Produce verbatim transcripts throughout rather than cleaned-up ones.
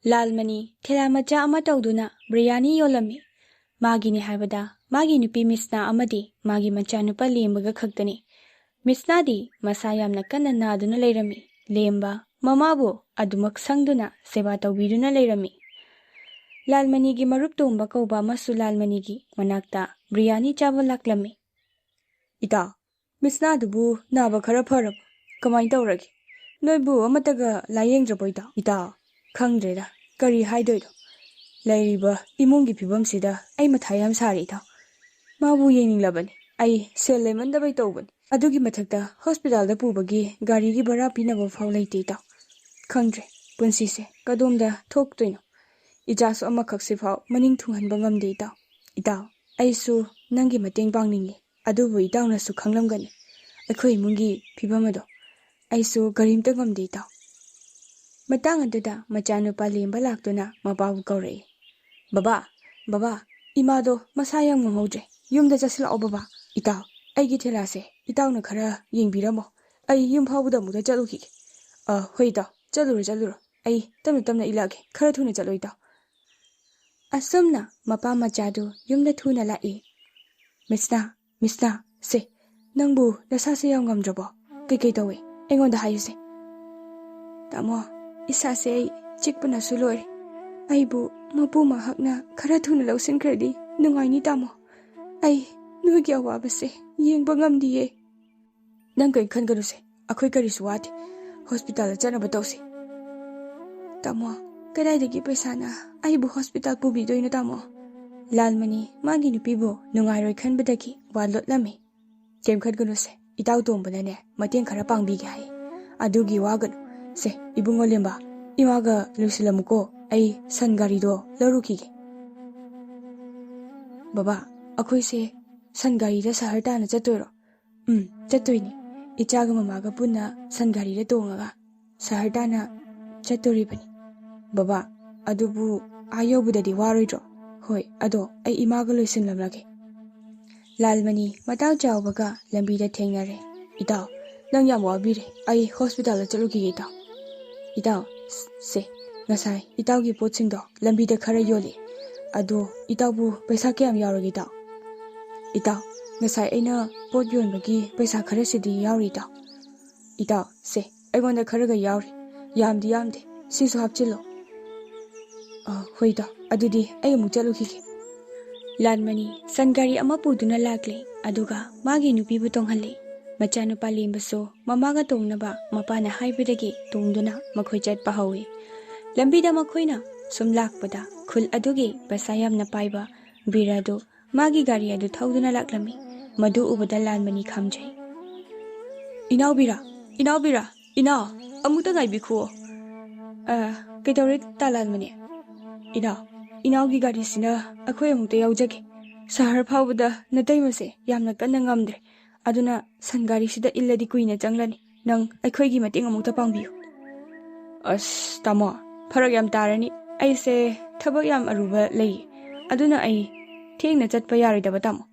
ꯂꯥꯜꯃꯅꯤ ꯊꯦꯂꯥ ꯃꯆꯥ ꯑꯃ ꯇꯧꯗꯨꯅ ꯕ꯭ꯔꯤꯌꯥꯅꯤ ꯌꯣꯜꯂꯝꯃꯤ꯫ ꯃꯥꯒꯤꯅꯤ ꯍꯥꯏꯕꯗ ꯃꯥꯒꯤ ꯅꯨꯄꯤ ꯃꯤꯁꯅꯥ ꯑꯃꯗꯤ ꯃꯥꯒꯤ ꯃꯆꯥꯅꯨꯄꯥ ꯂꯦꯝꯕꯒ ꯈꯛꯇꯅꯤ꯫ ꯃꯤꯁꯅꯥꯗꯤ ꯃꯁꯥ ꯌꯥꯝꯅ ꯀꯟꯅ ꯅꯥꯗꯨꯅ ꯂꯩꯔꯝꯃꯤ꯫ ꯂꯦꯝꯕ ꯃꯃꯥꯕꯨ ꯑꯗꯨꯃꯛ ꯁꯪꯗꯨꯅ ꯁꯦꯕꯥ ꯇꯧꯕꯤꯗꯨꯅ ꯂꯩꯔꯝꯃꯤ꯫ ꯂꯥꯜꯃꯅꯤꯒꯤ ꯃꯔꯨꯞ ꯇꯣꯝꯕ ꯀꯧꯕ ꯑꯃꯁꯨ ꯂꯥꯜꯃꯅꯤꯒꯤ ꯃꯅꯥꯛꯇ ꯕ꯭ꯔꯤꯌꯥꯅꯤ ꯆꯥꯕ ꯂꯥꯛꯂꯝꯃꯤ꯫ "ꯏꯇꯥ, ꯃꯤꯁꯅꯥꯗꯨꯕꯨ ꯅꯥꯕ ꯈꯔ ꯐꯔꯕ? ꯀꯃꯥꯏꯅ ꯇꯧꯔꯒꯦ? ꯅꯣꯏꯕꯨ ꯑꯃꯠꯇꯒ ꯂꯥꯌꯦꯡꯗ꯭ꯔꯕꯣ ꯏꯇꯥ?" "ꯏꯇꯥ, ꯈꯪꯗ꯭ꯔꯦꯗ, ꯀꯔꯤ ꯍꯥꯏꯗꯣꯏꯅꯣ꯫ ꯂꯩꯔꯤꯕ ꯏꯃꯨꯡꯒꯤ ꯐꯤꯕꯝꯁꯤꯗ ꯑꯩ ꯃꯊꯥ ꯌꯥꯝ ꯁꯥꯔꯦ ꯏꯇꯥ꯫ ꯃꯥꯕꯨ ꯌꯦꯡꯅꯤꯡꯂꯕꯅꯤ꯫ ꯑꯩ ꯁꯦꯜ ꯂꯩꯃꯟꯗꯕꯩ ꯇꯧꯕꯅꯤ꯫ ꯑꯗꯨꯒꯤ ꯃꯊꯛꯇ ꯍꯣꯁꯄꯤꯇꯥꯜꯗ ꯄꯨꯕꯒꯤ ꯒꯥꯔꯤꯒꯤ ꯚꯔꯥ ꯄꯤꯅꯕ ꯐꯥꯎ ꯂꯩꯇꯦ ꯏꯇꯥ꯫ ꯈꯪꯗ꯭ꯔꯦ, ꯄꯨꯟꯁꯤꯁꯦ ꯀꯗꯣꯝꯗ ꯊꯣꯛꯇꯣꯏꯅꯣ꯫ ꯏꯆꯥꯁꯨ ꯑꯃꯈꯛꯁꯤꯐꯥꯎ ꯃꯅꯤꯡ ꯊꯨꯡꯍꯟꯕ ꯉꯝꯗꯦ ꯏꯇꯥ꯫ ꯏꯇꯥ, ꯑꯩꯁꯨ ꯅꯪꯒꯤ ꯃꯇꯦꯡ ꯄꯥꯡꯅꯤꯡꯉꯤ꯫ ꯑꯗꯨꯕꯨ ꯏꯇꯥꯎꯅꯁꯨ ꯈꯪꯂꯝꯒꯅꯤ ꯑꯩꯈꯣꯏ ꯏꯃꯨꯡꯒꯤ ꯐꯤꯕꯝ ꯑꯗꯣ꯫ ꯑꯩꯁꯨ ꯀꯔꯤꯝꯇ ꯉꯝꯗꯦ ꯏꯇꯥꯎ꯫" ꯃꯇꯥꯡ ꯑꯗꯨꯗ ꯃꯆꯥꯅꯨꯄꯥ ꯂꯦꯝꯕ ꯂꯥꯛꯇꯨꯅ ꯃꯄꯥꯕꯨ ꯀꯧꯔꯛꯏ꯫ "ꯕꯕꯥ, ꯕꯕꯥ, ꯏꯃꯥꯗꯣ ꯃꯁꯥ ꯌꯥꯝ ꯉꯝꯍꯧꯗ꯭ꯔꯦ꯫ ꯌꯨꯝꯗ ꯆꯠꯁꯤꯜꯂꯛꯑꯣ ꯕꯕꯥ꯫ ꯏꯇꯥꯎ, ꯑꯩꯒꯤ ꯊꯦꯂꯥꯁꯦ ꯏꯇꯥꯎꯅ ꯈꯔ ꯌꯦꯡꯕꯤꯔꯝꯃꯣ꯫ ꯑꯩ ꯌꯨꯝ ꯐꯥꯎꯕꯗ ꯑꯃꯨꯛꯇ ꯆꯠꯂꯨꯈꯤꯒꯦ꯫" "ꯑ, ꯍꯣꯏ ꯏꯇꯥꯎ, ꯆꯠꯂꯨꯔꯣ, ꯆꯠꯂꯨꯔꯣ꯫ ꯑꯩ ꯇꯞꯅ ꯇꯞꯅ ꯏꯜꯂꯛꯑꯒꯦ꯫ ꯈꯔ ꯊꯨꯅ ꯆꯠꯂꯣ ꯏꯇꯥꯎ꯫" ꯑꯁꯨꯝꯅ ꯃꯄꯥ ꯃꯆꯥꯗꯨ ꯌꯨꯝꯗ ꯊꯨꯅ ꯂꯥꯛꯏ꯫ "ꯃꯤꯁꯅꯥ, ꯃꯤꯁꯅꯥ, ꯁꯦ, ꯅꯪꯕꯨ ꯅꯁꯥꯁꯦ ꯌꯥꯝ ꯉꯝꯗ꯭ꯔꯕꯣ? ꯀꯩꯀꯩ ꯇꯧꯏ? ꯑꯩꯉꯣꯟꯗ ꯍꯥꯏꯌꯨꯁꯦ꯫" "ꯇꯥꯃꯣ, ꯏꯁꯥꯁꯦ ꯑꯩ ꯆꯤꯛꯄꯅꯁꯨ ꯂꯣꯏꯔꯦ꯫ ꯑꯩꯕꯨ ꯃꯄꯨ ꯃꯍꯥꯛꯅ ꯈꯔ ꯊꯨꯅ ꯂꯧꯁꯤꯟꯈ꯭ꯔꯗꯤ ꯅꯨꯡꯉꯥꯏꯅꯤ ꯇꯥꯃꯣ꯫ ꯑꯩ ꯅꯣꯏꯒꯤ ꯑꯋꯥꯕꯁꯦ ꯌꯦꯡꯕ ꯉꯝꯗꯤꯌꯦ꯫" "ꯅꯪ ꯀꯔꯤꯝ ꯈꯟꯒꯅꯨꯁꯦ, ꯑꯩꯈꯣꯏ ꯀꯔꯤꯁꯨ ꯋꯥꯗꯦ꯫ ꯍꯣꯁꯄꯤꯇꯥꯜꯗ ꯆꯠꯅꯕ ꯇꯧꯁꯤ꯫" "ꯇꯥꯃꯣ, ꯀꯗꯥꯏꯗꯒꯤ ꯄꯩꯁꯥꯅ ꯑꯩꯕꯨ ꯍꯣꯁꯄꯤꯇꯥꯜ ꯄꯨꯕꯤꯗꯣꯏꯅꯣ ꯇꯥꯃꯣ?" ꯂꯥꯜꯃꯅꯤ ꯃꯥꯒꯤ ꯅꯨꯄꯤꯕꯨ ꯅꯨꯡꯉꯥꯏꯔꯣꯏ ꯈꯟꯕꯗꯒꯤ ꯋꯥ ꯂꯣꯠꯂꯝꯃꯤ꯫ "ꯀꯩꯝ ꯈꯟꯒꯅꯨꯁꯦ, ꯏꯇꯥꯎ ꯇꯣꯝꯕꯅꯅꯦ ꯃꯇꯦꯡ ꯈꯔ ꯄꯥꯡꯕꯤꯒꯦ ꯍꯥꯏ꯫ ꯑꯗꯨꯒꯤ ꯋꯥꯒꯅꯨ꯫ ꯁꯦ, ꯏꯕꯨꯡꯉꯣ ꯂꯦꯝꯕ, ꯏꯃꯥꯒ ꯂꯣꯏꯁꯤꯜꯂꯝꯃꯨꯀꯣ, ꯑꯩ ꯁꯟ ꯒꯥꯔꯤꯗꯣ ꯂꯧꯔꯨꯈꯤꯒꯦ꯫" "ꯕꯕꯥ, ꯑꯩꯈꯣꯏꯁꯦ ꯁꯟ ꯒꯥꯔꯤꯗ ꯁꯍꯔ ꯇꯥꯟꯅ ꯆꯠꯇꯣꯏꯔꯣ?" "ꯎꯝ, ꯆꯠꯇꯣꯏꯅꯤ꯫ ꯏꯆꯥꯒ ꯃꯃꯥꯒ ꯄꯨꯟꯅ ꯁꯟ ꯒꯥꯔꯤꯗ ꯇꯣꯡꯉꯒ ꯁꯍꯔ ꯇꯥꯟꯅ ꯆꯠꯇꯣꯔꯤꯕꯅꯤ꯫" "ꯕꯕꯥ, ꯑꯗꯨꯕꯨ ꯑꯥ ꯌꯧꯕꯗꯗꯤ ꯋꯥꯔꯣꯏꯗ꯭ꯔꯣ?" "ꯍꯣꯏ, ꯑꯗꯣ ꯑꯩ ꯏꯃꯥꯒ ꯂꯣꯏꯁꯤꯜꯂꯝꯂꯒꯦ꯫" ꯂꯥꯜꯃꯅꯤ ꯃꯇꯥꯎ ꯆꯥꯎꯕꯒ ꯂꯝꯕꯤꯗ ꯊꯦꯡꯅꯔꯦ꯫ "ꯏꯇꯥꯎ, ꯅꯪ ꯌꯥꯝ ꯋꯥꯕꯤꯔꯦ꯫ ꯑꯩ ꯍꯣꯁꯄꯤꯇꯥꯜꯗ ꯆꯠꯂꯨꯈꯤꯒꯦ ꯏꯇꯥꯎ꯫" "ꯏꯇꯥꯎ, ꯁꯦ, ꯉꯁꯥꯏ ꯏꯇꯥꯎꯒꯤ ꯄꯣꯠꯁꯤꯡꯗꯣ ꯂꯝꯕꯤꯗ ꯈꯔ ꯌꯣꯜꯂꯤ꯫ ꯑꯗꯣ ꯏꯇꯥꯎꯕꯨ ꯄꯩꯁꯥ ꯀꯌꯥꯝ ꯌꯥꯎꯔꯒꯦ ꯏꯇꯥꯎ? ꯏꯇꯥꯎ, ꯉꯁꯥꯏ ꯑꯩꯅ ꯄꯣꯠ ꯌꯣꯟꯕꯒꯤ ꯄꯩꯁꯥ ꯈꯔꯁꯤꯗꯤ ꯌꯥꯎꯔꯤ ꯏꯇꯥꯎ꯫ ꯏꯇꯥꯎ, ꯁꯦ, ꯑꯩꯉꯣꯟꯗ ꯈꯔꯒ ꯌꯥꯎꯔꯤ꯫ ꯌꯥꯝꯗꯤ ꯌꯥꯝꯗꯦ꯫ ꯁꯤꯁꯨ ꯍꯥꯞꯆꯤꯜꯂꯣ꯫ ꯑ, ꯍꯣꯏ ꯏꯇꯥꯎ, ꯑꯗꯨꯗꯤ ꯑꯩ ꯑꯃꯨꯛ ꯆꯠꯂꯨꯈꯤꯒꯦ꯫ ꯂꯥꯟꯃꯅꯤ ꯁꯟ ꯒꯥꯔꯤ ꯑꯃ ꯄꯨꯗꯨꯅ ꯂꯥꯛꯂꯦ, ꯑꯗꯨꯒ ꯃꯥꯒꯤ ꯅꯨꯄꯤꯕꯨ ꯇꯣꯡꯍꯜꯂꯦ꯫ ꯃꯆꯥꯅꯨꯄꯥ ꯂꯦꯝꯕꯁꯨ ꯃꯃꯥꯒ ꯇꯣꯡꯅꯕ ꯃꯄꯥꯅ ꯍꯥꯏꯕꯗꯒꯤ ꯇꯣꯡꯗꯨꯅ ꯃꯈꯣꯏ ꯆꯠꯄ ꯍꯧꯏ꯫ ꯂꯝꯕꯤꯗ ꯃꯈꯣꯏꯅ ꯁꯨꯝ ꯂꯥꯛꯄꯗ ꯈꯨꯜ ꯑꯗꯨꯒꯤ ꯄꯩꯁꯥ ꯌꯥꯝꯅ ꯄꯥꯏꯕ ꯕꯤꯔ ꯑꯗꯨ ꯃꯥꯒꯤ ꯒꯥꯔꯤ ꯑꯗꯨ ꯊꯧꯗꯨꯅ ꯂꯥꯛꯂꯝꯃꯤ꯫ ꯃꯗꯨ ꯎꯕꯗ ꯂꯥꯟꯃꯅꯤ ꯈꯥꯝꯖꯩ꯫ "ꯏꯅꯥꯎꯕꯤꯔꯥ, ꯏꯅꯥꯎꯕꯤꯔꯥ, ꯏꯅꯥꯎ, ꯑꯃꯨꯛꯇ ꯉꯥꯏꯕꯤꯈꯨꯑꯣ꯫" "ꯑ, ꯀꯩꯗꯧꯔꯦ ꯇꯥ ꯂꯥꯟꯃꯅꯤ?" "ꯏꯅꯥꯎ, ꯏꯅꯥꯎꯒꯤ ꯒꯥꯔꯤꯁꯤꯅ ꯑꯩꯈꯣꯏ ꯑꯃꯨꯛꯇ ꯌꯥꯎꯖꯒꯦ꯫ ꯁꯍꯔ ꯐꯥꯎꯕꯗ ꯅꯇꯩꯃꯁꯦ ꯌꯥꯝꯅ ꯀꯟꯅ ꯉꯝꯗ꯭ꯔꯦ꯫ ꯑꯗꯨꯅ ꯁꯟ ꯒꯥꯔꯤꯁꯤꯗ ꯏꯜꯂꯗꯤ ꯀꯨꯏꯅ ꯆꯪꯂꯅꯤ꯫ ꯅꯪ ꯑꯩꯈꯣꯏꯒꯤ ꯃꯇꯦꯡ ꯑꯃꯨꯛꯇ ꯄꯥꯡꯕꯤꯌꯨ꯫" "ꯑꯁ, ꯇꯥꯃꯣ, ꯐꯔꯛ ꯌꯥꯝ ꯇꯥꯔꯅꯤ꯫ ꯑꯩꯁꯦ ꯊꯕꯛ ꯌꯥꯝ ꯑꯔꯨꯕ ꯂꯩꯌꯦ꯫ ꯑꯗꯨꯅ ꯑꯩ ꯊꯦꯡꯅ ꯆꯠꯄ ꯌꯥꯔꯣꯏꯗꯕ, ꯇꯥꯃꯣ꯫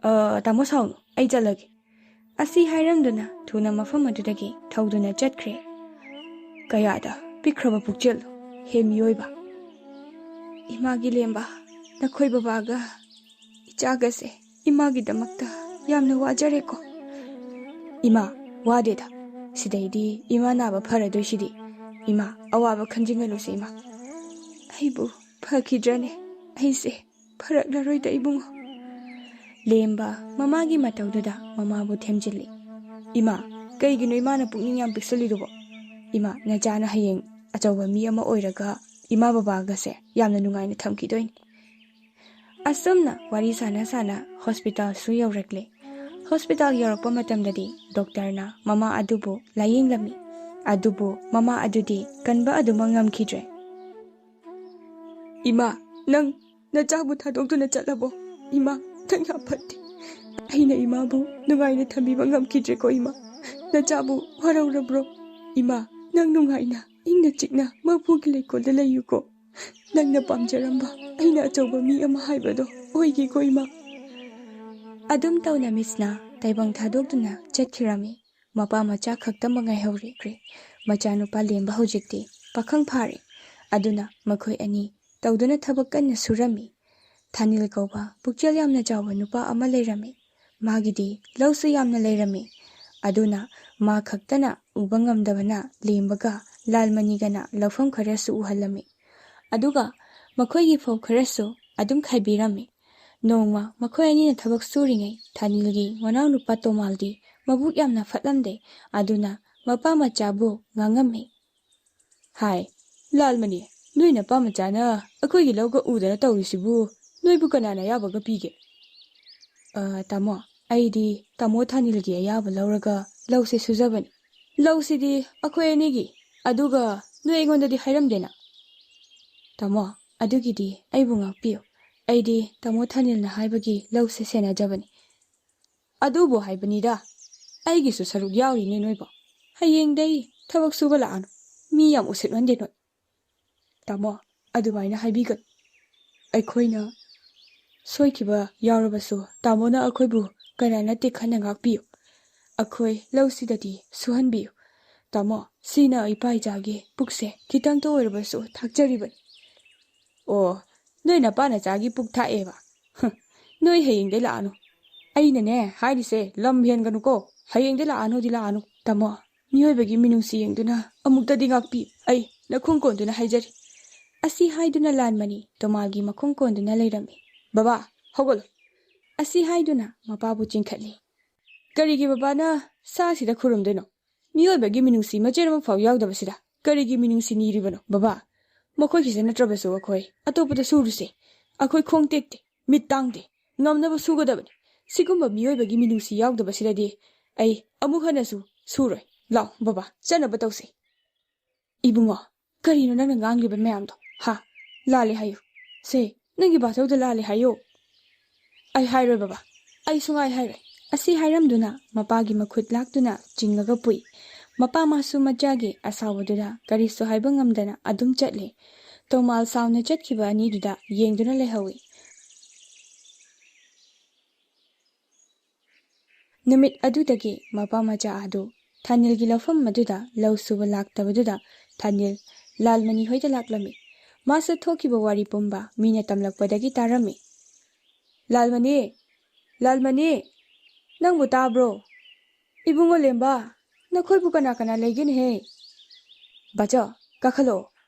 ꯑ, ꯇꯥꯃꯣ ꯁꯥꯎꯅꯨ, ꯑꯩ ꯆꯠꯂꯒꯦ꯫" ꯑꯁꯤ ꯍꯥꯏꯔꯝꯗꯨꯅ ꯊꯨꯅ ꯃꯐꯝ ꯑꯗꯨꯗꯒꯤ ꯊꯧꯗꯨꯅ ꯆꯠꯈ꯭ꯔꯦ꯫ ꯀꯌꯥꯗ ꯄꯤꯛꯈ꯭ꯔꯕ ꯄꯨꯛꯆꯦꯜ, ꯍꯦ ꯃꯤꯑꯣꯏꯕ! "ꯏꯃꯥꯒꯤ ꯂꯦꯝꯕ, ꯅꯈꯣꯏ ꯕꯕꯥꯒ ꯏꯆꯥꯒꯁꯦ ꯏꯃꯥꯒꯤꯗꯃꯛꯇ ꯌꯥꯝꯅ ꯋꯥꯖꯔꯦꯀꯣ꯫" "ꯏꯃꯥ, ꯋꯥꯗꯦꯗ꯫ ꯁꯤꯗꯩꯗꯤ ꯏꯃꯥ ꯅꯥꯕ ꯐꯔꯗꯣꯏꯁꯤꯗꯤ꯫ ꯏꯃꯥ, ꯑꯋꯥꯕ ꯈꯟꯖꯤꯟꯒꯅꯨꯁꯦ ꯏꯃꯥ꯫" "ꯑꯩꯕꯨ ꯐꯈꯤꯗ꯭ꯔꯅꯦ? ꯑꯩꯁꯦ ꯐꯔꯛꯂꯔꯣꯏꯗ ꯏꯕꯨꯡꯉꯣ꯫" ꯂꯦꯝꯕ ꯃꯃꯥꯒꯤ ꯃꯇꯧꯗꯨꯗ ꯃꯃꯥꯕꯨ ꯊꯦꯝꯖꯤꯜꯂꯤ꯫ "ꯏꯃꯥ, ꯀꯩꯒꯤꯅꯣ ꯏꯃꯥꯅ ꯄꯨꯛꯅꯤꯡ ꯌꯥꯝ ꯄꯤꯛꯁꯜꯂꯤꯗꯨꯕꯣ? ꯏꯃꯥ, ꯅꯆꯥꯅ ꯍꯌꯦꯡ ꯑꯆꯧꯕ ꯃꯤ ꯑꯃ ꯑꯣꯏꯔꯒ ꯏꯃꯥ ꯕꯕꯥꯒꯁꯦ ꯌꯥꯝꯅ ꯅꯨꯡꯉꯥꯏꯅ ꯊꯝꯈꯤꯗꯣꯏꯅꯤ꯫" ꯑꯁꯨꯝꯅ ꯋꯥꯔꯤ ꯁꯥꯟꯅ ꯁꯥꯟꯅ ꯍꯣꯁꯄꯤꯇꯥꯜꯁꯨ ꯌꯧꯔꯛꯂꯦ꯫ ꯍꯣꯁꯄꯤꯇꯥꯜ ꯌꯧꯔꯛꯄ ꯃꯇꯝꯗꯗꯤ ꯗꯣꯛꯇꯔꯅ ꯃꯃꯥ ꯑꯗꯨꯕꯨ ꯂꯥꯌꯦꯡꯂꯝꯃꯤ꯫ ꯑꯗꯨꯕꯨ ꯃꯃꯥ ꯑꯗꯨꯗꯤ ꯀꯟꯕ ꯑꯗꯨꯃꯛ ꯉꯝꯈꯤꯗ꯭ꯔꯦ꯫ "ꯏꯃꯥ, ꯅꯪ ꯅꯆꯥꯕꯨ ꯊꯥꯗꯣꯛꯇꯨꯅ ꯆꯠꯂꯕꯣ? ꯏꯃꯥ, ꯅꯪ ꯌꯥꯝ ꯐꯠꯇꯦ꯫ ꯑꯩꯅ ꯏꯃꯥꯕꯨ ꯅꯨꯡꯉꯥꯏꯅ ꯊꯝꯕꯤꯕ ꯉꯝꯈꯤꯗ꯭ꯔꯦꯀꯣ ꯏꯃꯥ꯫ ꯅꯆꯥꯕꯨ ꯋꯥꯔꯧꯔꯕ꯭ꯔꯣ? ꯏꯃꯥ, ꯅꯪ ꯅꯨꯡꯉꯥꯏꯅ ꯏꯪꯅ ꯆꯤꯛꯅ ꯃꯄꯨꯒꯤ ꯂꯩꯀꯣꯜꯗ ꯂꯩꯌꯨꯀꯣ꯫ ꯅꯪꯅ ꯄꯥꯝꯖꯔꯝꯕ ꯑꯩꯅ ꯑꯆꯧꯕ ꯃꯤ ꯑꯃ ꯍꯥꯏꯕꯗꯣ ꯑꯣꯏꯒꯦꯀꯣ ꯏꯃꯥ꯫" ꯑꯗꯨꯝ ꯇꯧꯅ ꯃꯤꯁꯅ ꯇꯥꯏꯕꯪ ꯊꯥꯗꯣꯛꯇꯨꯅ ꯆꯠꯈꯤꯔꯝꯃꯤ꯫ ꯃꯄꯥ ꯃꯆꯥ ꯈꯛꯇꯃꯛ ꯉꯥꯏꯍꯧꯔꯦ꯫ ꯃꯆꯥꯅꯨꯄꯥ ꯂꯦꯝꯕ ꯍꯧꯖꯤꯛꯇꯤ ꯄꯥꯈꯪ ꯐꯥꯔꯦ꯫ ꯑꯗꯨꯅ ꯃꯈꯣꯏ ꯑꯅꯤ ꯇꯧꯗꯨꯅ ꯊꯕꯛ ꯀꯟꯅ ꯁꯨꯔꯝꯃꯤ꯫ ꯊꯥꯅꯤꯜ ꯀꯧꯕ ꯄꯨꯛꯆꯦꯜ ꯌꯥꯝꯅ ꯆꯥꯎꯕ ꯅꯨꯄꯥ ꯑꯃ ꯂꯩꯔꯝꯃꯤ꯫ ꯃꯥꯒꯤꯗꯤ ꯂꯧꯁꯨ ꯌꯥꯝꯅ ꯂꯩꯔꯝꯃꯤ꯫ ꯑꯗꯨꯅ ꯃꯥ ꯈꯛꯇꯅ ꯎꯕ ꯉꯝꯗꯕꯅ ꯂꯦꯝꯕꯒ ꯂꯥꯜꯃꯅꯤꯒꯅ ꯂꯧꯐꯝ ꯈꯔꯁꯨ ꯎꯍꯜꯂꯝꯃꯤ꯫ ꯑꯗꯨꯒ ꯃꯈꯣꯏꯒꯤ ꯐꯧ ꯈꯔꯁꯨ ꯑꯗꯨꯝ ꯈꯥꯏꯕꯤꯔꯝꯃꯤ꯫ ꯅꯣꯡꯃ ꯃꯈꯣꯏ ꯑꯅꯤꯅ ꯊꯕꯛ ꯁꯨꯔꯤꯉꯩ ꯊꯥꯅꯤꯜꯒꯤ ꯃꯅꯥꯎꯅꯨꯄꯥ ꯇꯣꯃꯥꯜꯗꯤ ꯃꯕꯨꯛ ꯌꯥꯝꯅ ꯐꯠꯂꯝꯗꯦ꯫ ꯑꯗꯨꯅ ꯃꯄꯥ ꯃꯆꯥꯕꯨ ꯉꯥꯡꯉꯝꯃꯤ꯫ "ꯍꯥꯏ, ꯂꯥꯜꯃꯅꯤ, ꯅꯣꯏ ꯅꯄꯥ ꯃꯆꯥꯅ ꯑꯩꯈꯣꯏꯒꯤ ꯂꯧꯒ ꯎꯗꯅ ꯇꯧꯔꯤꯁꯤꯕꯨ ꯅꯣꯏꯕꯨ ꯀꯅꯥꯅ ꯑꯌꯥꯕꯒ ꯄꯤꯒꯦ?" "ꯑ, ꯇꯥꯃꯣ, ꯑꯩꯗꯤ ꯇꯥꯃꯣ ꯊꯥꯅꯤꯜꯒꯤ ꯑꯌꯥꯕ ꯂꯧꯔꯒ ꯂꯧꯁꯦ ꯁꯨꯖꯕꯅꯤ꯫ ꯂꯧꯁꯤꯗꯤ ꯑꯩꯈꯣꯏ ꯑꯅꯤꯒꯤ, ꯑꯗꯨꯒ ꯅꯣꯏ ꯑꯩꯉꯣꯟꯗꯗꯤ ꯍꯥꯏꯔꯝꯗꯦꯅ꯫" "ꯇꯥꯃꯣ, ꯑꯗꯨꯒꯤꯗꯤ ꯑꯩꯕꯨ ꯉꯥꯛꯄꯤꯌꯨ꯫ ꯑꯩꯗꯤ ꯇꯥꯃꯣ ꯊꯥꯅꯤꯜꯅ ꯍꯥꯏꯕꯒꯤ ꯂꯧꯁꯦ ꯁꯦꯟꯅꯖꯕꯅꯤ꯫" "ꯑꯗꯨꯕꯨ ꯍꯥꯏꯕꯅꯤꯗ, ꯑꯩꯒꯤꯁꯨ ꯁꯔꯨꯛ ꯌꯥꯎꯔꯤꯅꯦ ꯅꯣꯏꯕꯣ꯫ ꯍꯌꯦꯡꯗꯩ ꯊꯕꯛ ꯁꯨꯕ ꯂꯥꯛꯑꯅꯨ꯫ ꯃꯤ ꯌꯥꯝ ꯎꯁꯤꯠꯃꯟꯗꯦ ꯅꯣꯏ꯫" "ꯇꯥꯃꯣ, ꯑꯗꯨꯃꯥꯏꯅ ꯍꯥꯏꯕꯤꯒꯅꯨ꯫ ꯑꯩꯈꯣꯏꯅ ꯁꯣꯏꯈꯤꯕ ꯌꯥꯎꯔꯕꯁꯨ ꯇꯥꯃꯣꯅ ꯑꯩꯈꯣꯏꯕꯨ ꯀꯅꯥ ꯅꯠꯇꯦ ꯈꯟꯅ ꯉꯥꯛꯄꯤꯌꯨ꯫ ꯑꯩꯈꯣꯏ ꯂꯧꯁꯤꯗꯗꯤ ꯁꯨꯍꯟꯕꯤꯌꯨ꯫ ꯇꯥꯃꯣ, ꯁꯤꯅ ꯏꯄꯥ ꯏꯆꯥꯒꯤ ꯄꯨꯛꯁꯦ ꯈꯤꯇꯪꯇ ꯑꯣꯏꯔꯕꯁꯨ ꯊꯥꯛꯆꯔꯤꯕꯅꯤ꯫" "ꯑꯣ, ꯅꯣꯏ ꯅꯄꯥ ꯅꯆꯥꯒꯤ ꯄꯨꯛ ꯊꯥꯛꯑꯦꯕ? ꯍꯨꯝ, ꯅꯣꯏ ꯍꯌꯦꯡꯗꯩ ꯂꯥꯛꯑꯅꯨ꯫ ꯑꯩꯅꯅꯦ ꯍꯥꯏꯔꯤꯁꯦ, ꯂꯝ ꯍꯦꯟꯒꯅꯨꯀꯣ꯫ ꯍꯌꯦꯡꯗꯩ ꯂꯥꯛꯑꯅꯨꯗꯤ ꯂꯥꯛꯑꯅꯨ꯫" "ꯇꯥꯃꯣ, ꯃꯤꯑꯣꯏꯕꯒꯤ ꯃꯤꯅꯨꯡꯁꯤ ꯌꯦꯡꯗꯨꯅ ꯑꯃꯨꯛꯇꯗꯤ ꯉꯥꯛꯄꯤ꯫ ꯑꯩ ꯅꯈꯣꯡ ꯀꯣꯟꯗꯨꯅ ꯍꯥꯏꯖꯔꯤ꯫" ꯑꯁꯤ ꯍꯥꯏꯗꯨꯅ ꯂꯥꯟꯃꯅꯤ ꯇꯣꯃꯥꯜꯒꯤ ꯃꯈꯣꯡ ꯀꯣꯟꯗꯨꯅ ꯂꯩꯔꯝꯃꯤ꯫ "ꯕꯕꯥ, ꯍꯧꯒꯠꯂꯨ!" ꯑꯁꯤ ꯍꯥꯏꯗꯨꯅ ꯃꯄꯥꯕꯨ ꯆꯤꯡꯈꯠꯂꯤ꯫ "ꯀꯔꯤꯒꯤ ꯕꯕꯥꯅ ꯁꯥꯁꯤꯗ ꯈꯨꯔꯨꯝꯗꯣꯏꯅꯣ? ꯃꯤꯑꯣꯏꯕꯒꯤ ꯃꯤꯅꯨꯡꯁꯤ ꯃꯆꯦꯠ ꯑꯃꯐꯥꯎ ꯌꯥꯎꯗꯕꯁꯤꯗ ꯀꯔꯤꯒꯤ ꯃꯤꯅꯨꯡꯁꯤ ꯅꯤꯔꯤꯕꯅꯣ, ꯕꯕꯥ? ꯃꯈꯣꯏꯒꯤꯁꯦ ꯅꯠꯇ꯭ꯔꯕꯁꯨ ꯑꯩꯈꯣꯏ ꯑꯇꯣꯞꯄꯗ ꯁꯨꯔꯨꯁꯦ꯫ ꯑꯩꯈꯣꯏ ꯈꯣꯡ ꯇꯦꯛꯇꯦ, ꯃꯤꯠ ꯇꯥꯡꯗꯦ, ꯉꯝꯅꯕ ꯁꯨꯒꯗꯕꯅꯤ꯫ ꯁꯤꯒꯨꯝꯕ ꯃꯤꯑꯣꯏꯕꯒꯤ ꯃꯤꯅꯨꯡꯁꯤ ꯌꯥꯎꯗꯕꯁꯤꯗꯗꯤ ꯑꯩ ꯑꯃꯨꯛ ꯍꯟꯅꯁꯨ ꯁꯨꯔꯣꯏ꯫ ꯂꯥꯎ, ꯕꯕꯥ, ꯆꯠꯅꯕ ꯇꯧꯁꯤ꯫" "ꯏꯕꯨꯡꯉꯣ, ꯀꯔꯤꯅꯣ ꯅꯪꯅ ꯉꯥꯡꯂꯤꯕ ꯃꯌꯥꯝꯗꯣ? ꯍꯥ? ꯂꯥꯜꯂꯦ ꯍꯥꯏꯌꯨ꯫ ꯁꯦ, ꯅꯪꯒꯤ ꯕꯥꯆꯧꯗ ꯂꯥꯜꯂꯦ ꯍꯥꯏꯌꯨ꯫" "ꯑꯩ ꯍꯥꯏꯔꯣꯏ ꯕꯕꯥ, ꯑꯩ ꯁꯨꯡꯍꯥꯏ ꯍꯥꯏꯔꯣꯏ꯫" ꯑꯁꯤ ꯍꯥꯏꯔꯝꯗꯨꯅ ꯃꯄꯥꯒꯤ ꯃꯈꯨꯠ ꯂꯥꯛꯇꯨꯅ ꯆꯤꯡꯉꯒ ꯄꯨꯏ꯫ ꯃꯄꯥ ꯃꯥꯁꯨ ꯃꯆꯥꯒꯤ ꯑꯁꯥꯎꯕꯗꯨꯗ ꯀꯔꯤꯁꯨ ꯍꯥꯏꯕ ꯉꯝꯗꯅ ꯑꯗꯨꯝ ꯆꯠꯂꯤ꯫ ꯇꯣꯃꯥꯜ ꯁꯥꯎꯅ ꯆꯠꯈꯤꯕ ꯑꯅꯤꯗꯨꯗ ꯌꯦꯡꯗꯨꯅ ꯂꯩꯍꯧꯏ꯫ ꯅꯨꯃꯤꯠ ꯑꯗꯨꯗꯒꯤ ꯃꯄꯥ ꯃꯆꯥ ꯑꯗꯨ ꯊꯥꯅꯤꯜꯒꯤ ꯂꯧꯐꯝ ꯑꯗꯨꯗ ꯂꯧ ꯁꯨꯕ ꯂꯥꯛꯇꯕꯗꯨꯗ ꯊꯥꯅꯤꯜ ꯂꯥꯜꯃꯅꯤ ꯍꯣꯏꯗ ꯂꯥꯛꯂꯝꯃꯤ꯫ ꯃꯥꯁꯨ ꯊꯣꯛꯈꯤꯕ ꯋꯥꯔꯤ ꯄꯨꯝꯕ ꯃꯤꯅ ꯇꯝꯂꯛꯄꯗꯒꯤ ꯇꯥꯔꯝꯃꯤ꯫ "ꯂꯥꯜꯃꯅꯤ! ꯂꯥꯜꯃꯅꯤ! ꯅꯪꯕꯨ ꯇꯥꯕ꯭ꯔꯣ? ꯏꯕꯨꯡꯉꯣ ꯂꯦꯝꯕ, ꯅꯈꯣꯏꯕꯨ ꯀꯅꯥ ꯀꯅꯥ ꯂꯩꯒꯦꯅꯦꯍꯦ?" "ꯕꯥꯆꯧ, ꯀꯥꯈꯠꯂꯛꯑꯣ꯫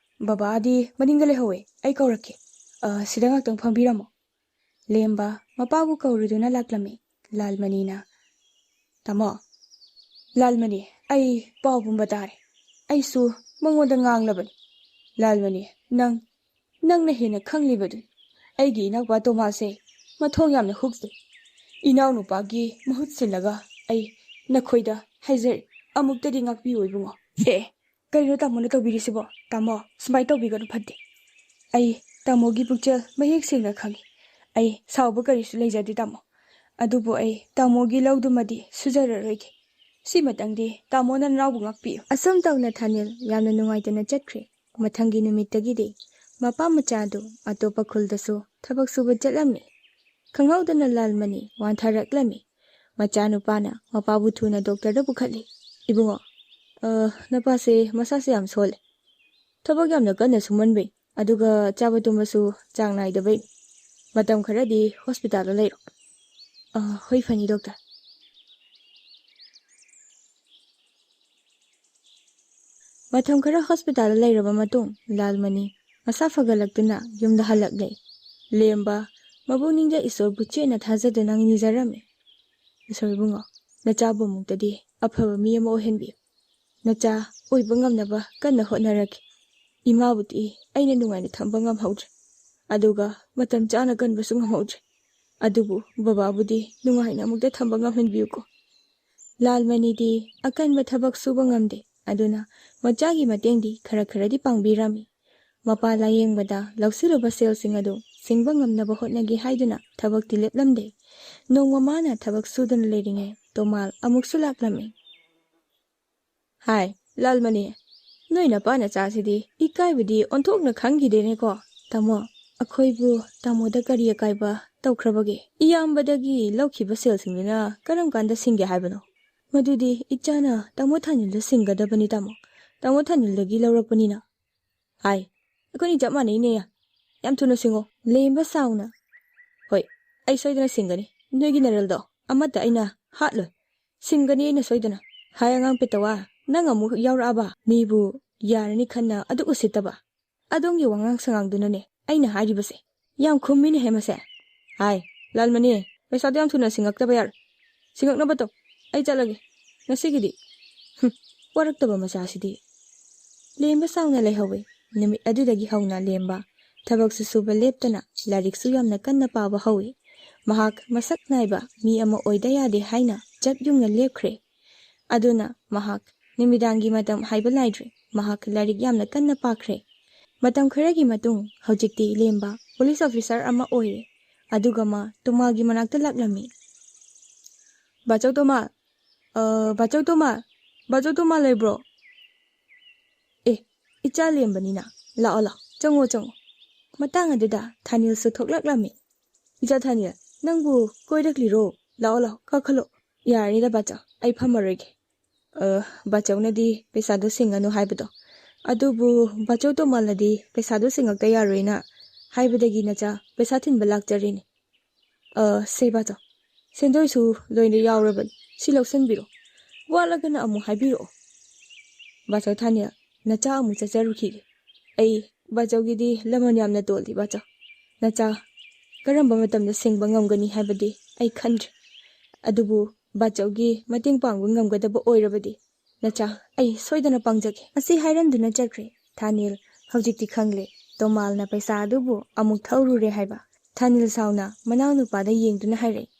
ꯕꯕꯥꯗꯤ ꯃꯅꯤꯡꯗ ꯂꯩꯍꯧꯋꯦ, ꯑꯩ ꯀꯧꯔꯛꯀꯦ꯫ ꯑ, ꯁꯤꯗ ꯉꯥꯛꯇꯪ ꯐꯝꯕꯤꯔꯝꯃꯣ꯫" ꯂꯦꯝꯕ ꯃꯄꯥꯕꯨ ꯀꯧꯔꯨꯗꯨꯅ ꯂꯥꯛꯂꯝꯃꯤ꯫ ꯂꯥꯜꯃꯅꯤꯅ, "ꯇꯥꯃꯣ, ꯂꯥꯜꯃꯅꯤ, ꯑꯩ ꯄꯥꯎ ꯄꯨꯝꯕ ꯇꯥꯔꯦ꯫ ꯑꯩꯁꯨ ꯃꯉꯣꯟꯗ ꯉꯥꯡꯂꯕꯅꯤ꯫ ꯂꯥꯜꯃꯅꯤ, ꯅꯪ, ꯅꯪꯅ ꯍꯦꯟꯅ ꯈꯪꯂꯤꯕꯗꯨꯅꯤ꯫ ꯑꯩꯒꯤ ꯏꯅꯥꯎꯄꯥ ꯇꯣꯃꯥꯁꯁꯦ ꯃꯊꯣꯡ ꯌꯥꯝꯅ ꯍꯨꯛꯆꯩ꯫ ꯏꯅꯥꯎꯅꯨꯄꯥꯒꯤ ꯃꯍꯨꯠ ꯁꯤꯜꯂꯒ ꯑꯩ ꯅꯈꯣꯏꯗ ꯍꯥꯏꯖꯔꯤ, ꯑꯃꯨꯛꯇꯗꯤ ꯉꯥꯛꯄꯤꯌꯨ ꯏꯕꯨꯡꯉꯣ꯫" "ꯑꯦ, ꯀꯔꯤꯅꯣ ꯇꯥꯃꯣꯅ ꯇꯧꯕꯤꯔꯤꯁꯤꯕꯣ? ꯇꯥꯃꯣ, ꯁꯨꯃꯥꯏꯅ ꯇꯧꯕꯤꯒꯅꯨ, ꯐꯠꯇꯦ꯫ ꯑꯩ ꯇꯥꯃꯣꯒꯤ ꯄꯨꯛꯆꯦꯜ ꯃꯌꯦꯛ ꯁꯦꯡꯅ ꯈꯪꯉꯤ꯫ ꯑꯩ ꯁꯥꯎꯕ ꯀꯔꯤꯁꯨ ꯂꯩꯖꯗꯦ ꯇꯥꯃꯣ꯫ ꯑꯗꯨꯕꯨ ꯑꯩ ꯇꯥꯃꯣꯒꯤ ꯂꯧꯗꯨꯃꯗꯤ ꯁꯨꯖꯔꯔꯣꯏꯒꯦ꯫ ꯁꯤꯃꯇꯪꯗꯤ ꯇꯥꯃꯣꯅ ꯅꯅꯥꯎꯕꯨ ꯉꯥꯛꯄꯤꯌꯨ꯫" ꯑꯁꯨꯝ ꯇꯧꯅ ꯊꯥꯅꯤꯜ ꯌꯥꯝꯅ ꯅꯨꯡꯉꯥꯏꯇꯅ ꯆꯠꯈ꯭ꯔꯦ꯫ ꯃꯊꯪꯒꯤ ꯅꯨꯃꯤꯠꯇꯒꯤꯗꯤ ꯃꯄꯥ ꯃꯆꯥꯗꯨ ꯑꯇꯣꯞꯄ ꯈꯨꯜꯗꯁꯨ ꯊꯕꯛ ꯁꯨꯕ ꯆꯠꯂꯝꯃꯤ꯫ ꯈꯪꯍꯧꯗꯅ ꯂꯥꯜꯃꯅꯤ ꯋꯥꯟꯊꯔꯛꯂꯝꯃꯤ꯫ ꯃꯆꯥꯅꯨꯄꯥꯅ ꯃꯄꯥꯕꯨ ꯊꯨꯅ ꯗꯣꯛꯇꯔꯗ ꯄꯨꯈꯠꯂꯤ꯫ "ꯏꯕꯨꯡꯉꯣ, ꯑ, ꯅꯄꯥꯁꯦ ꯃꯁꯥꯁꯦ ꯌꯥꯝ ꯁꯣꯜꯂꯦ꯫ ꯊꯕꯛ ꯌꯥꯝꯅ ꯀꯟꯅ ꯁꯨꯃꯟꯕꯩ, ꯑꯗꯨꯒ ꯆꯥꯕ ꯇꯨꯝꯕꯁꯨ ꯆꯥꯡ ꯅꯥꯏꯗꯕꯩ꯫ ꯃꯇꯝ ꯈꯔꯗꯤ ꯍꯣꯁꯄꯤꯇꯥꯜꯗ ꯂꯩꯔꯣ꯫" "ꯑ, ꯍꯣꯏ, ꯐꯅꯤ ꯗꯣꯛꯇꯔ꯫" ꯃꯇꯝ ꯈꯔ ꯍꯣꯁꯄꯤꯇꯥꯜꯗ ꯂꯩꯔꯕ ꯃꯇꯨꯡ ꯂꯥꯜꯃꯅꯤ ꯃꯁꯥ ꯐꯒꯠꯂꯛꯇꯨꯅ ꯌꯨꯝꯗ ꯍꯜꯂꯛꯂꯦ꯫ ꯂꯦꯝꯕ ꯃꯄꯨꯛꯅꯤꯡꯗ ꯏꯁꯣꯔꯕꯨ ꯆꯦꯠꯅ ꯊꯥꯖꯗꯨꯅ ꯅꯤꯖꯔꯝꯃꯤ꯫ "ꯏꯁꯣꯔ ꯏꯕꯨꯡꯉꯣ, ꯅꯆꯥꯕꯨ ꯑꯃꯨꯛꯇꯗꯤ ꯑꯐꯕ ꯃꯤ ꯑꯃ ꯑꯣꯏꯍꯟꯕꯤꯌꯨ꯫ ꯅꯆꯥ ꯑꯣꯏꯕ ꯉꯝꯅꯕ ꯀꯟꯅ ꯍꯣꯠꯅꯔꯒꯦ꯫ ꯏꯃꯥꯕꯨꯗꯤ ꯑꯩꯅ ꯅꯨꯡꯉꯥꯏꯅ ꯊꯝꯕ ꯉꯝꯍꯧꯗ꯭ꯔꯦ, ꯑꯗꯨꯒ ꯃꯇꯝ ꯆꯥꯅ ꯀꯟꯕꯁꯨ ꯉꯝꯍꯧꯗ꯭ꯔꯦ꯫ ꯑꯗꯨꯕꯨ ꯕꯕꯥꯕꯨꯗꯤ ꯅꯨꯡꯉꯥꯏꯅ ꯑꯃꯨꯛꯇ ꯊꯝꯕ ꯉꯝꯍꯟꯕꯤꯌꯨꯀꯣ꯫" ꯂꯥꯜꯃꯅꯤꯗꯤ ꯑꯀꯟꯕ ꯊꯕꯛ ꯁꯨꯕ ꯉꯝꯗꯦ, ꯑꯗꯨꯅ ꯃꯆꯥꯒꯤ ꯃꯇꯦꯡꯗꯤ ꯈꯔ ꯈꯔꯗꯤ ꯄꯥꯡꯕꯤꯔꯝꯃꯤ꯫ ꯃꯄꯥ ꯂꯥꯌꯦꯡꯕꯗ ꯂꯧꯁꯤꯜꯂꯨꯕ ꯁꯦꯜꯁꯤꯡ ꯑꯗꯨ ꯁꯤꯡꯕ ꯉꯝꯅꯕ ꯍꯣꯠꯅꯒꯦ ꯍꯥꯏꯗꯨꯅ ꯊꯕꯛꯇꯤ ꯂꯦꯞꯂꯝꯗꯦ꯫ ꯅꯣꯡꯃ ꯃꯥꯅ ꯊꯕꯛ ꯁꯨꯗꯨꯅ ꯂꯩꯔꯤꯉꯩ ꯇꯣꯃꯥꯜ ꯑꯃꯨꯛꯁꯨ ꯂꯥꯛꯂꯝꯃꯤ꯫ "ꯍꯥꯏ, ꯂꯥꯜꯃꯅꯤ, ꯅꯣꯏ ꯅꯄꯥ ꯅꯆꯥꯁꯤꯗꯤ ꯏꯀꯥꯏꯕꯗꯤ ꯑꯣꯟꯊꯣꯛꯅ ꯈꯪꯈꯤꯗꯦꯅꯦꯀꯣ꯫ ꯇꯥꯃꯣ, ꯑꯩꯈꯣꯏꯕꯨ ꯇꯥꯃꯣꯗ ꯀꯔꯤ ꯑꯀꯥꯏꯕ ꯇꯧꯈ꯭ꯔꯕꯒꯦ? ꯏꯌꯥꯝꯕꯗꯒꯤ ꯂꯧꯈꯤꯕ ꯁꯦꯜꯁꯤꯡꯗꯨꯅ ꯀꯔꯝ ꯀꯥꯟꯗ ꯁꯤꯡꯒꯦ ꯍꯥꯏꯕꯅꯣ? ꯃꯗꯨꯗꯤ ꯏꯆꯥꯅ ꯇꯥꯃꯣ ꯊꯥꯅꯤꯜꯗ ꯁꯤꯡꯒꯗꯕꯅꯤ ꯇꯥꯃꯣ꯫ ꯇꯥꯃꯣ ꯊꯥꯅꯤꯜꯗꯒꯤ ꯂꯧꯔꯛꯄꯅꯤꯅ꯫" ꯍꯥꯏ, ꯑꯩꯈꯣꯏꯅꯤ ꯆꯞ ꯃꯥꯟꯅꯩꯅꯦ꯫ ꯌꯥꯝ ꯊꯨꯅ ꯁꯤꯡꯉꯣ꯫ ꯂꯦꯝꯕ ꯁꯥꯎꯅ, "ꯍꯣꯏ, ꯑꯩ ꯁꯣꯏꯗꯅ ꯁꯤꯡꯒꯅꯤ꯫ ꯅꯣꯏꯒꯤ ꯅꯔꯜꯗꯣ ꯑꯃꯠꯇ ꯑꯩꯅ ꯍꯥꯠꯂꯣꯏ꯫ ꯁꯤꯡꯒꯅꯤ ꯑꯩꯅ ꯁꯣꯏꯗꯅ꯫" ꯍꯥꯏ, "ꯑꯉꯥꯡ ꯄꯦꯇꯋꯥ, ꯅꯪ ꯑꯃꯨꯛ ꯌꯥꯎꯔꯛꯑꯕ? ꯃꯤꯕꯨ ꯌꯥꯔꯅꯤ ꯈꯟꯅ ꯑꯗꯨꯛ ꯎꯁꯤꯠꯇꯕ꯫ ꯑꯗꯣꯝꯒꯤ ꯋꯥꯉꯥꯡ ꯁꯉꯥꯡꯗꯨꯅꯅꯦ ꯑꯩꯅ ꯍꯥꯏꯔꯤꯕꯁꯦ꯫ ꯌꯥꯝ ꯈꯨꯝꯃꯤꯅꯦꯍꯦ ꯃꯁꯦ꯫ ꯍꯥꯏ, ꯂꯥꯜꯃꯅꯤ, ꯄꯩꯁꯥꯗꯣ ꯌꯥꯝ ꯊꯨꯅ ꯁꯤꯡꯉꯛꯇꯕ ꯌꯥꯔꯣꯏ꯫ ꯁꯤꯡꯉꯛꯅꯕ ꯇꯧ꯫ ꯑꯩ ꯆꯠꯂꯒꯦ ꯉꯁꯤꯒꯤꯗꯤ꯫" ꯍꯨꯝ, ꯋꯥꯔꯛꯇꯕ ꯃꯆꯥꯁꯤꯗꯤ꯫ ꯂꯦꯝꯕ ꯁꯥꯎꯅ ꯂꯩꯍꯧꯋꯤ꯫ ꯅꯨꯃꯤꯠ ꯑꯗꯨꯗꯒꯤ ꯍꯧꯅ ꯂꯦꯝꯕ ꯊꯕꯛꯁꯨ ꯁꯨꯕ ꯂꯦꯞꯇꯅ ꯂꯥꯏꯔꯤꯛꯁꯨ ꯌꯥꯝꯅ ꯀꯟꯅ ꯄꯥꯕ ꯍꯧꯋꯤ꯫ ꯃꯍꯥꯛ ꯃꯁꯛ ꯅꯥꯏꯕ ꯃꯤ ꯑꯃ ꯑꯣꯏꯗ ꯌꯥꯗꯦ ꯍꯥꯏꯅ ꯆꯞ ꯌꯨꯡꯅ ꯂꯦꯞꯈ꯭ꯔꯦ꯫ ꯑꯗꯨꯅ ꯃꯍꯥꯛ ꯅꯨꯃꯤꯗꯥꯡꯒꯤ ꯃꯇꯝ ꯍꯥꯏꯕ ꯂꯥꯏꯗ꯭ꯔꯦ꯫ ꯃꯍꯥꯛ ꯂꯥꯏꯔꯤꯛ ꯌꯥꯝꯅ ꯀꯟꯅ ꯄꯥꯈ꯭ꯔꯦ꯫ ꯃꯇꯝ ꯈꯔꯒꯤ ꯃꯇꯨꯡ ꯍꯧꯖꯤꯛꯇꯤ ꯂꯦꯝꯕ ꯄꯨꯂꯤꯁ ꯑꯣꯐꯤꯁꯥꯔ ꯑꯃ ꯑꯣꯏꯔꯦ꯫ ꯑꯗꯨꯒ ꯃꯥ ꯇꯣꯃꯥꯒꯤ ꯃꯅꯥꯛꯇ ꯂꯥꯛꯂꯝꯃꯤ꯫ "ꯕꯥꯆꯧ ꯇꯣꯃꯥ, ꯑ, ꯕꯥꯆꯧ ꯇꯣꯃꯥ, ꯕꯥꯆꯧ ꯇꯣꯃꯥ ꯂꯩꯕ꯭ꯔꯣ?" "ꯑꯦ, ꯏꯆꯥ ꯂꯦꯝꯕꯅꯤꯅ꯫ ꯂꯥꯛꯑꯣ, ꯂꯥꯛꯑꯣ, ꯆꯪꯉꯣ, ꯆꯪꯉꯣ꯫" ꯃꯇꯥꯡ ꯑꯗꯨꯗ ꯊꯥꯅꯤꯜꯁꯨ ꯊꯣꯛꯂꯛꯂꯝꯃꯤ꯫ "ꯏꯆꯥ ꯊꯥꯅꯤꯜ, ꯅꯪꯕꯨ ꯀꯣꯏꯔꯛꯂꯤꯔꯣ? ꯂꯥꯛꯑꯣ, ꯂꯥꯛꯑꯣ, ꯀꯥꯈꯠꯂꯣ꯫" "ꯌꯥꯔꯅꯤꯗ ꯕꯥꯆꯧ, ꯑꯩ ꯐꯝꯃꯔꯣꯏꯒꯦ꯫" "ꯑ, ꯕꯥꯆꯧꯅꯗꯤ ꯄꯩꯁꯥꯗꯣ ꯁꯤꯡꯉꯅꯨ ꯍꯥꯏꯕꯗꯣ, ꯑꯗꯨꯕꯨ ꯕꯥꯆꯧ ꯇꯣꯃꯥꯜꯅꯗꯤ ꯄꯩꯁꯥꯗꯣ ꯁꯤꯡꯉꯛꯇ ꯌꯥꯔꯣꯏꯅ ꯍꯥꯏꯕꯗꯒꯤ ꯅꯆꯥ ꯄꯩꯁꯥ ꯊꯤꯟꯕ ꯂꯥꯛꯆꯔꯤꯅꯤ꯫ ꯑ, ꯁꯦ ꯕꯥꯆꯧ, ꯁꯦꯟꯗꯣꯏꯁꯨ ꯂꯣꯏꯅ ꯌꯥꯎꯔꯕꯅꯤ, ꯁꯤ ꯂꯧꯁꯤꯟꯕꯤꯔꯣ꯫ ꯋꯥꯠꯂꯒꯅ ꯑꯃꯨꯛ ꯍꯥꯏꯕꯤꯔꯛꯑꯣ꯫" "ꯕꯥꯆꯧ ꯊꯥꯅꯤꯜ, ꯅꯆꯥ ꯑꯃꯨꯛ ꯆꯠꯆꯔꯨꯈꯤꯒꯦ꯫ ꯑꯩ ꯕꯥꯆꯧꯒꯤꯗꯤ ꯂꯃꯟ ꯌꯥꯝꯅ ꯇꯣꯜꯂꯤ ꯕꯥꯆꯧ꯫ ꯅꯆꯥ ꯀꯔꯝꯕ ꯃꯇꯝꯗ ꯁꯤꯡꯕ ꯉꯝꯒꯅꯤ ꯍꯥꯏꯕꯗꯤ ꯑꯩ ꯈꯟꯗ꯭ꯔꯦ꯫ ꯑꯗꯨꯕꯨ ꯕꯥꯆꯧꯒꯤ ꯃꯇꯦꯡ ꯄꯥꯡꯕ ꯉꯝꯒꯗꯕ ꯑꯣꯏꯔꯕꯗꯤ ꯅꯆꯥ, ꯑꯩ ꯁꯣꯏꯗꯅ ꯄꯥꯡꯖꯒꯦ꯫" ꯑꯁꯤ ꯍꯥꯏꯔꯝꯗꯨꯅ ꯆꯠꯈ꯭ꯔꯦ꯫ ꯊꯥꯅꯤꯜ ꯍꯧꯖꯤꯛꯇꯤ ꯈꯪꯂꯦ ꯇꯣꯃꯥꯜꯅ ꯄꯩꯁꯥ ꯑꯗꯨꯕꯨ ꯑꯃꯨꯛ ꯊꯧꯔꯨꯔꯦ ꯍꯥꯏꯕ꯫ ꯊꯥꯅꯤꯜ ꯁꯥꯎꯅ ꯃꯅꯥꯎ ꯅꯨꯄꯥꯗ ꯌꯦꯡꯗꯨꯅ ꯍꯥꯏꯔꯛꯏ,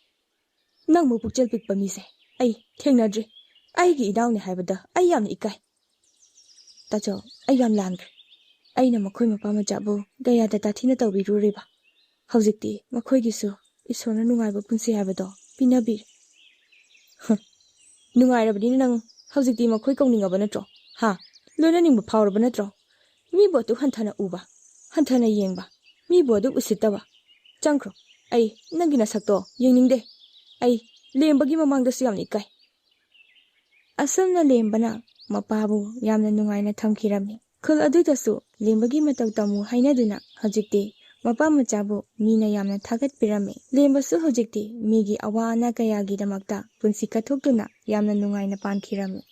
"ꯅꯪꯃꯨꯛ ꯄꯨꯛꯆꯦꯜ ꯄꯤꯛꯄ ꯃꯤꯁꯦ ꯑꯩ ꯊꯦꯡꯅꯗ꯭ꯔꯤ꯫ ꯑꯩꯒꯤ ꯏꯅꯥꯎꯅꯦ ꯍꯥꯏꯕꯗ ꯑꯩ ꯌꯥꯝꯅ ꯏꯀꯥꯏ꯫ ꯇꯥꯆꯧ, ꯑꯩ ꯌꯥꯝ ꯂꯥꯟꯈ꯭ꯔꯦ꯫ ꯑꯩꯅ ꯃꯈꯣꯏ ꯃꯄꯥ ꯃꯆꯥꯕꯨ ꯀꯌꯥꯗ ꯇꯥꯊꯤꯅ ꯇꯧꯕꯤꯔꯨꯔꯤꯕ꯫ ꯍꯧꯖꯤꯛꯇꯤ ꯃꯈꯣꯏꯒꯤꯁꯨ ꯏꯁꯣꯔꯅ ꯅꯨꯡꯉꯥꯏꯕ ꯄꯨꯟꯁꯤ ꯍꯥꯏꯕꯗꯣ ꯄꯤꯅꯕꯤꯔꯦ꯫" "ꯍꯨꯝ, ꯅꯨꯡꯉꯥꯏꯔꯕꯅꯤꯅ ꯅꯪ ꯍꯧꯖꯤꯛꯇꯤ ꯃꯈꯣꯏ ꯀꯧꯅꯤꯡꯉꯕ ꯅꯠꯇ꯭ꯔꯣ? ꯍꯥ? ꯂꯣꯏꯅꯅꯤꯡꯕ ꯐꯥꯎꯔꯕ ꯅꯠꯇ꯭ꯔꯣ? ꯃꯤꯕꯨ ꯑꯗꯨꯛ ꯍꯟꯊꯅ ꯎꯕ, ꯍꯟꯊꯅ ꯌꯦꯡꯕ, ꯃꯤꯕꯨ ꯑꯗꯨꯛ ꯎꯁꯤꯠꯇꯕ꯫ ꯆꯪꯈ꯭ꯔꯣ, ꯑꯩ ꯅꯪꯒꯤ ꯅꯁꯛꯇꯣ ꯌꯦꯡꯅꯤꯡꯗꯦ꯫ ꯑꯩ ꯂꯦꯝꯕꯒꯤ ꯃꯃꯥꯡꯗꯁꯨ ꯌꯥꯝꯅ ꯏꯀꯥꯏ꯫" ꯑꯁꯨꯝꯅ ꯂꯦꯝꯕꯅ ꯃꯄꯥꯕꯨ ꯌꯥꯝꯅ ꯅꯨꯡꯉꯥꯏꯅ ꯊꯝꯈꯤꯔꯝꯃꯤ꯫ ꯈꯨꯜ ꯑꯗꯨꯗꯁꯨ ꯂꯦꯝꯕꯒꯤ ꯃꯇꯧ ꯇꯝꯃꯨ ꯍꯥꯏꯅꯗꯨꯅ ꯍꯧꯖꯤꯛꯇꯤ ꯃꯄꯥ ꯃꯆꯥꯕꯨ ꯃꯤꯅ ꯌꯥꯝꯅ ꯊꯥꯒꯠꯄꯤꯔꯝꯃꯤ꯫ ꯂꯦꯝꯕꯁꯨ ꯍꯧꯖꯤꯛꯇꯤ ꯃꯤꯒꯤ ꯑꯋꯥ ꯑꯅꯥ ꯀꯌꯥꯒꯤꯗꯃꯛꯇ ꯄꯨꯟꯁꯤ ꯀꯠꯊꯣꯛꯇꯨꯅ ꯌꯥꯝꯅ ꯅꯨꯡꯉꯥꯏꯅ ꯄꯥꯟꯈꯤꯔꯝꯃꯤ꯫